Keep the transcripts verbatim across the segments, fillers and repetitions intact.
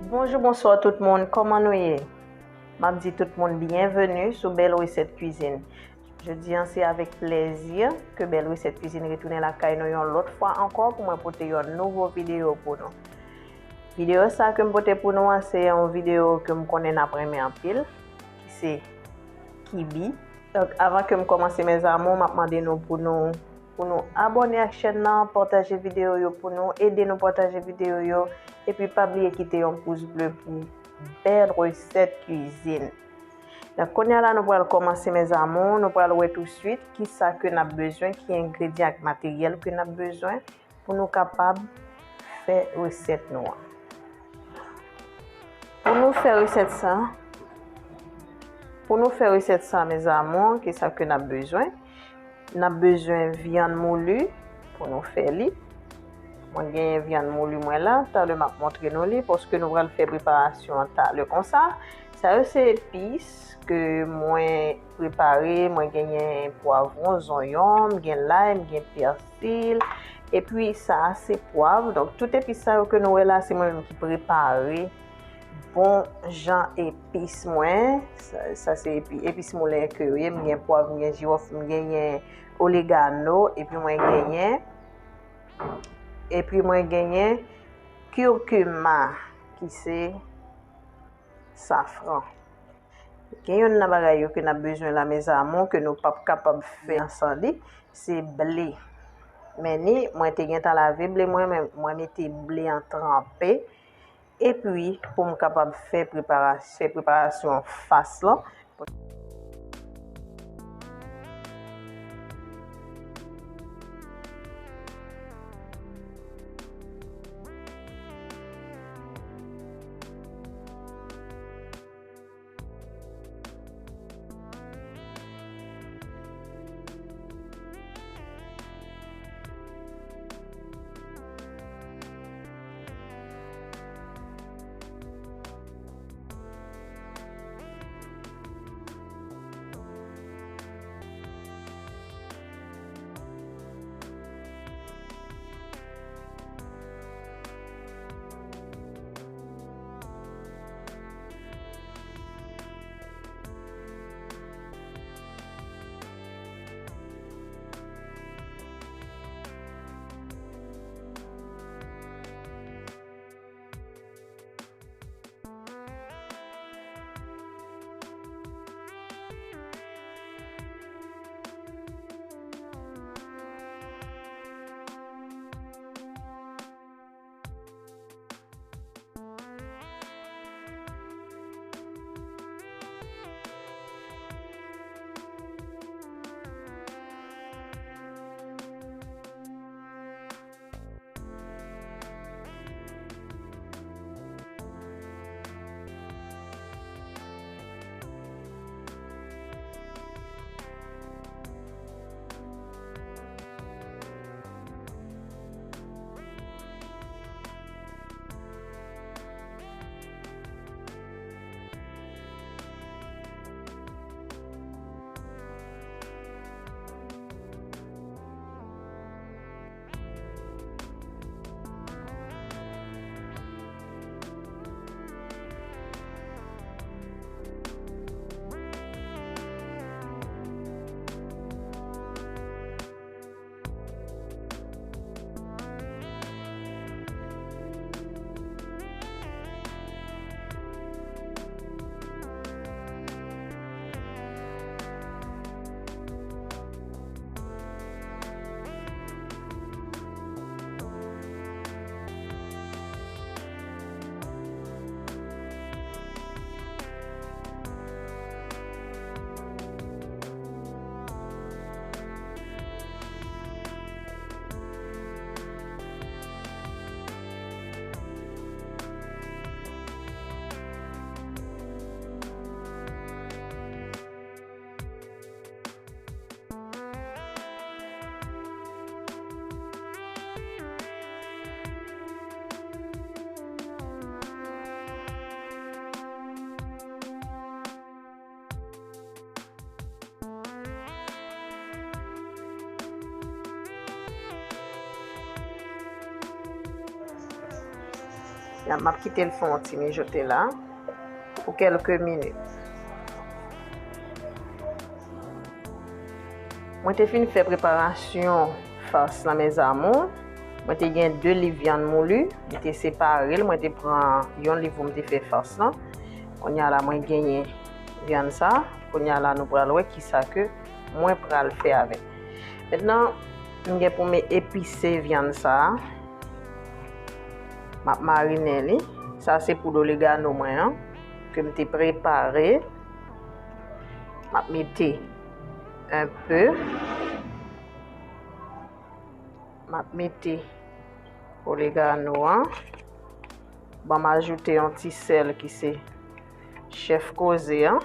Bonjou, bonswa tout moun, kòman nou ye? M ap di tout moun byenveni sou Bèl Resèt Kwizin. Jodi a, se avèk plèzi ke Bèl Resèt Kwizin retounen lakay nou yon lòt fwa ankò pou mwen pote yon nouvo videyo pou nou. Videyo sa ke m pote pou nou an, se yon videyo ke m konnen n ap renmen anpil, ki se kibi. Donk, avan ke m kòmanse, mes amours, m ap mande nou pou nou, pou nou abòne ak chèn nan, pataje videyo yo pou nou, ede nou pataje videyo yo, epi pa bliye kite yon pous ble pou Bèl Resèt Kwizin. Donk, kounye a la, nou pral kòmanse, mes amours, nou pral wè touswit kisa ke n ap bezwen, ki engredyan ak materyèl ke n ap bezwen pou nou kapab fè resèt nou an. Pou nou fè resèt sa, pou nou fè resèt sa, mes amours, kisa ke n ap bezwen? N ap bezwen vyann mouli pou nou fè li. Mwen genyen vyann mouli mwen la, talè m ap montre nou li, paske nou pral fè preparasyon an talè konsa. Sa yo se epis ke mwen prepare, mwen genyen pwavwon, zonyon, m gen lay, m gen pèsil, epi sa a se pwav. Donk, tout epis sa yo ke nou wè la, se mwen menm ki prepare bon jan epis mwen. Sa, sa se epi, epis moulen ke yo ye. M gen pwav, m gen jiwòf, m genyen oregano, epi mwen genyen, epi mwen genyen curcuma, ki se safran. Gen yonn nan bagay yo ke n ap bezwen la, mes amours, ke nou p ap kapab fè san li, se ble. Men ni, mwen te gentan lave ble mwen, men mwen mete ble an tranpe. Epi, pou m kapab fè preparasyon, fè preparasyon fas lan. M ap kite l fè yon ti mijote la pou kèlke minit. Mwen te fin fè preparasyon fas lan, mes amours. Mwen te gen de liv vyann mouli, mwen te separe l, mwen te pran yon liv pou m te fè fas lan. Kounye a la, mwen genyen vyann sa. Kounye a la, nou pral wè kisa ke mwen pral fè avè l. Mentnan, m gen pou m epise vyann sa. M ap marinen li. Sa se poud oregano mwen an ke m te prepare. M ap mete enpe. M ap mete oregano an. Ban m ajoute yon ti sèl ki se chèf koze an.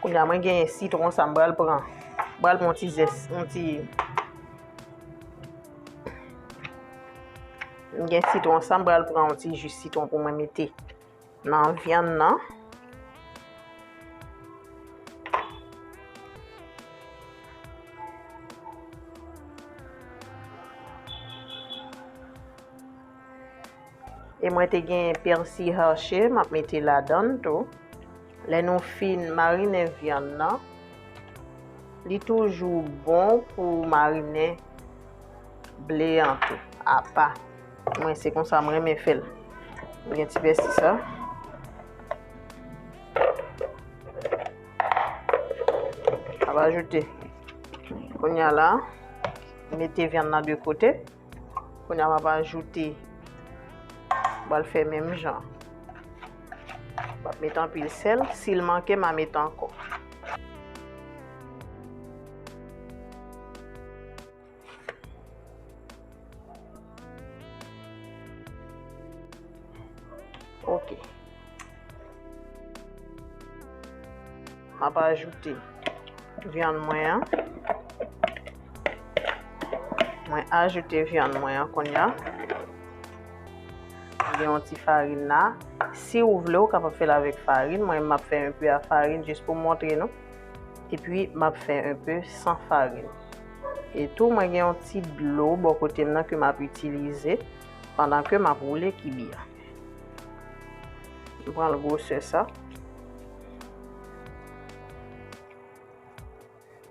Kounye a, mwen genyen sitwon sa m pral pran. M pral pran yon ti zès, yon ti, m gen sitwon sa m pral pran yon ti ji sitwon pou mwen mete nan vyann nan. E mwen te gen pèsi hache, m ap mete ladan l tou. Lè nou fin marinen vyann nan, li toujou bon pou marinen ble an tou, apa. Mwen, se konsa mwen renmen fè l. Mwen gen ti pèsi sa. M ap ajoute. Kounye a la, mete vyann nan de kote. Kounye a m ap ajoute, m pral fè menm jan. M ap met anpil sèl, si l manke, m a met ankò. Ok. M ap ajoute vyann mwen an. Mwen ajoute vyann mwen an kounye a. Gen yon ti farin la. Si w vle, ou kapab fè l avèk farin. Mwen, m ap fè enpe a farin jis pou m montre nou. Epi, m ap fè enpe san farin. E tou, mwen gen yon ti dlo bò kote m nan ke m ap itilize pandan ke m ap woule kibi a. M pran l gwosè sa.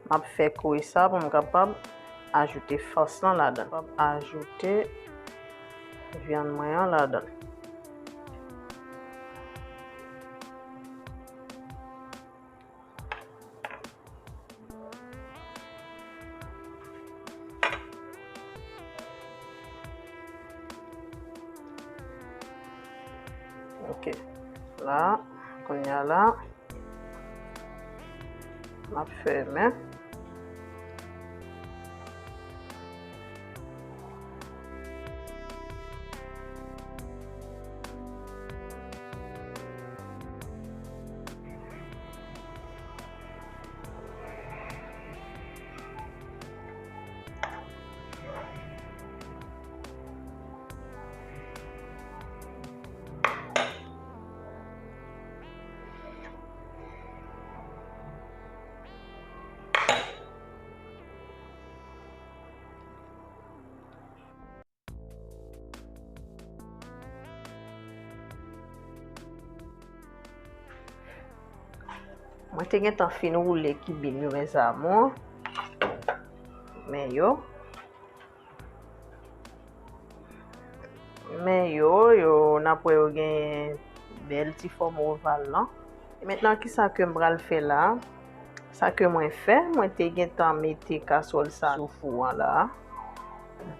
M ap fè kwe sa pou m kapab ajoute fas lan ladan l. M ap ajoute vyann mwen an ladan l. Ok. La, kounye a la, m ap fèmen. Mwen te gentan fin woule kibi m yo, mes amours. Men yo. Men yo, yo, n ap wè yo gen bèl ti fòm oval lan. E mentnan, kisa ke m pral fè la? Sa ke mwen fè, mwen te gentan mete kaswòl sa sou fou an la.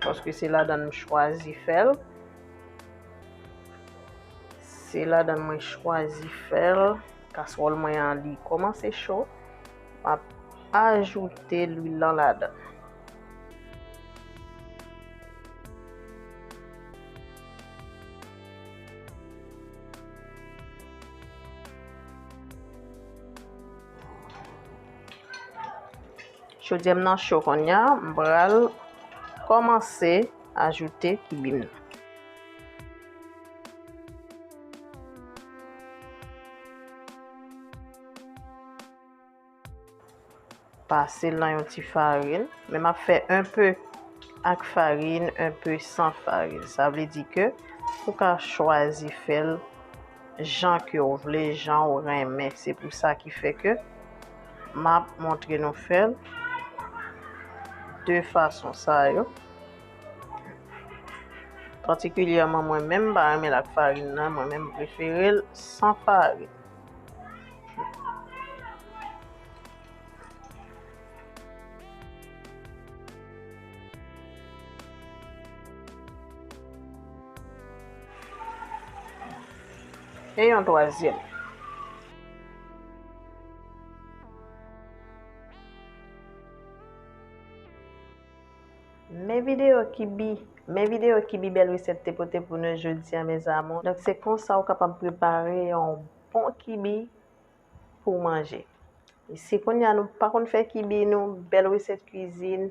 Paske se ladan m chwazi fè l. Se ladan mwen chwazi fè l. Kaswòl mwen an, li kòmanse cho. M ap ajoute lwil lan ladan. Chodyè m nan cho kounye a, m pral kòmanse ajoute kibi m nan. Pase l nan yon ti farin, men m ap fè enpe ak farin, enpe san farin. Sa vle di ke ou ka chwazi fè l jan ke w vle, jan w renmen. Se pou sa ki fè ke m ap montre nou fè l de fason sa yo. Patikilyèman, mwen menm, m pa renmen l ak farin nan, mwen menm, m prefere l san farin. E yon twazyèm. Men videyo kibi, men videyo kibi bèl resèt te pote pou nou jodi a, mes amours. Donk, se konsa ou kapab prepare yon bon kibi pou w manje. E si kounye a nou pa konn fè kibi nou, bèl resèt kwizin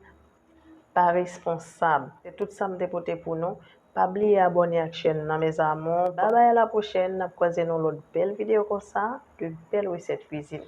pa responsab. Se tout sa m te pote pou nou. Pa bliye abòne ak chèn nan, mes amours. Babay, a la pwochèn, n ap kwaze nan lòt bèl videyo konsa, de bèl resèt kwizin.